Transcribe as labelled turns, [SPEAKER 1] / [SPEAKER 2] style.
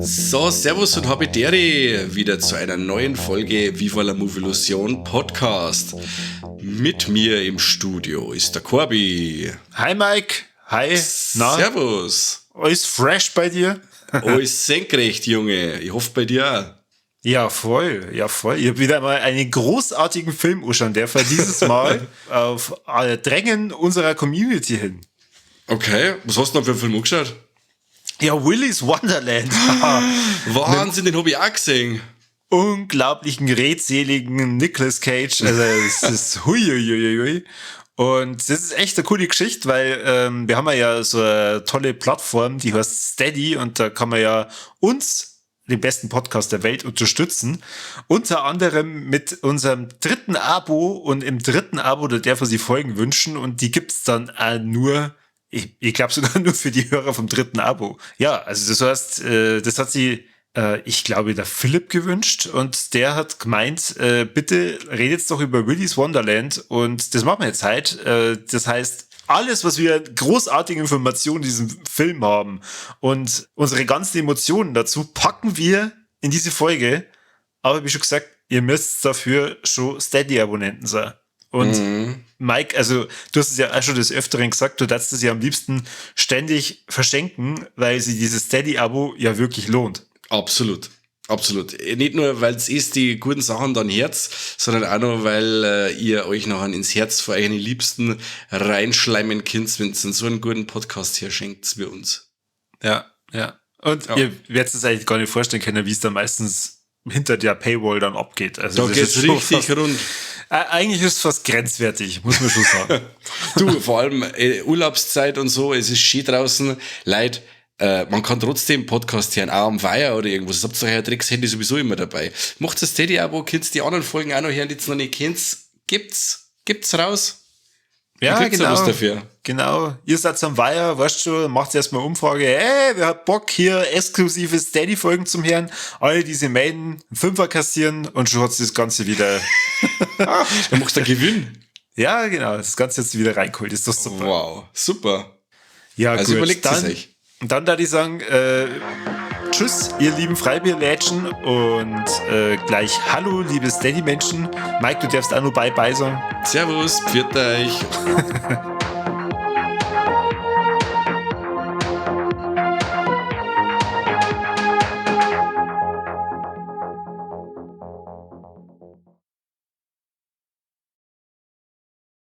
[SPEAKER 1] So, Servus und Habidere wieder zu einer neuen Folge Viva la Movilusion Podcast. Mit mir im Studio ist der Corby.
[SPEAKER 2] Hi Mike, hi.
[SPEAKER 1] Na? Servus.
[SPEAKER 2] Alles fresh bei dir?
[SPEAKER 1] Alles senkrecht, Junge. Ich hoffe bei dir auch.
[SPEAKER 2] Ja, voll, ja, voll. Ich habe wieder mal einen großartigen Film anschauen dürfen, dieses Mal auf Drängen unserer Community hin.
[SPEAKER 1] Okay, was hast du denn für einen Film angeschaut?
[SPEAKER 2] Ja, Willy's Wonderland.
[SPEAKER 1] Wahnsinn, den habe ich auch gesehen.
[SPEAKER 2] Unglaublichen, redseligen Nicolas Cage. Also, es ist huiuiuiui. Und das ist echt eine coole Geschichte, weil wir haben ja so eine tolle Plattform, die heißt Steady, und da kann man ja uns, den besten Podcast der Welt, unterstützen. Unter anderem mit unserem dritten Abo, und im dritten Abo, da darf man sich Folgen wünschen, und die gibt's dann auch nur, ich glaube sogar nur für die Hörer vom dritten Abo. Ja, also das heißt, das hat sie, ich glaube, der Philipp gewünscht, und der hat gemeint, bitte redet doch über Willy's Wonderland, und das machen wir jetzt halt. Das heißt, alles, was wir großartige Informationen in diesem Film haben und unsere ganzen Emotionen dazu, packen wir in diese Folge. Aber wie schon gesagt, ihr müsst dafür schon Steady-Abonnenten sein. Und Mike, also du hast es ja auch schon des Öfteren gesagt, du darfst es ja am liebsten ständig verschenken, weil sich dieses Steady-Abo ja wirklich lohnt.
[SPEAKER 1] Absolut. Absolut. Nicht nur, weil es ist die guten Sachen dann Herz, sondern auch noch, weil ihr euch noch ins Herz von euren Liebsten reinschleimen könnt, wenn ihr so einen guten Podcast hier schenkt wie uns.
[SPEAKER 2] Ja, ja. Und ja. Ihr werdet es eigentlich gar nicht vorstellen können, wie es dann meistens hinter der Paywall dann abgeht.
[SPEAKER 1] Also da geht's richtig fast rund.
[SPEAKER 2] Eigentlich ist es fast grenzwertig, muss man schon sagen.
[SPEAKER 1] Du, vor allem Urlaubszeit und so, es ist schön draußen, Leute, man kann trotzdem Podcast hören, auch am Weiher oder irgendwas. Das habt ihr euer Drecks-Handy sowieso immer dabei. Macht das Steady-Abo, könnt die anderen Folgen auch noch hören, die ihr noch nicht kennt. Gibt's raus.
[SPEAKER 2] Ja, genau. Was dafür. Genau. Ihr seid am Weiher, weißt du, macht erstmal Umfrage. Hey, wer hat Bock, hier exklusive Steady-Folgen zum hören? Alle, die sich melden, einen Fünfer kassieren und schon hat's das Ganze wieder.
[SPEAKER 1] Dann machst du einen Gewinn.
[SPEAKER 2] Ja, genau. Das Ganze jetzt wieder reingeholt. Ist doch super.
[SPEAKER 1] Wow, super.
[SPEAKER 2] Ja, also gut. Überlegt es euch. Und dann da ich sagen, tschüss, ihr lieben Freibierlädchen, und gleich hallo, liebe Steady-Menschen. Mike, du darfst auch nur Bye-Bye sagen.
[SPEAKER 1] Servus, pfiat euch.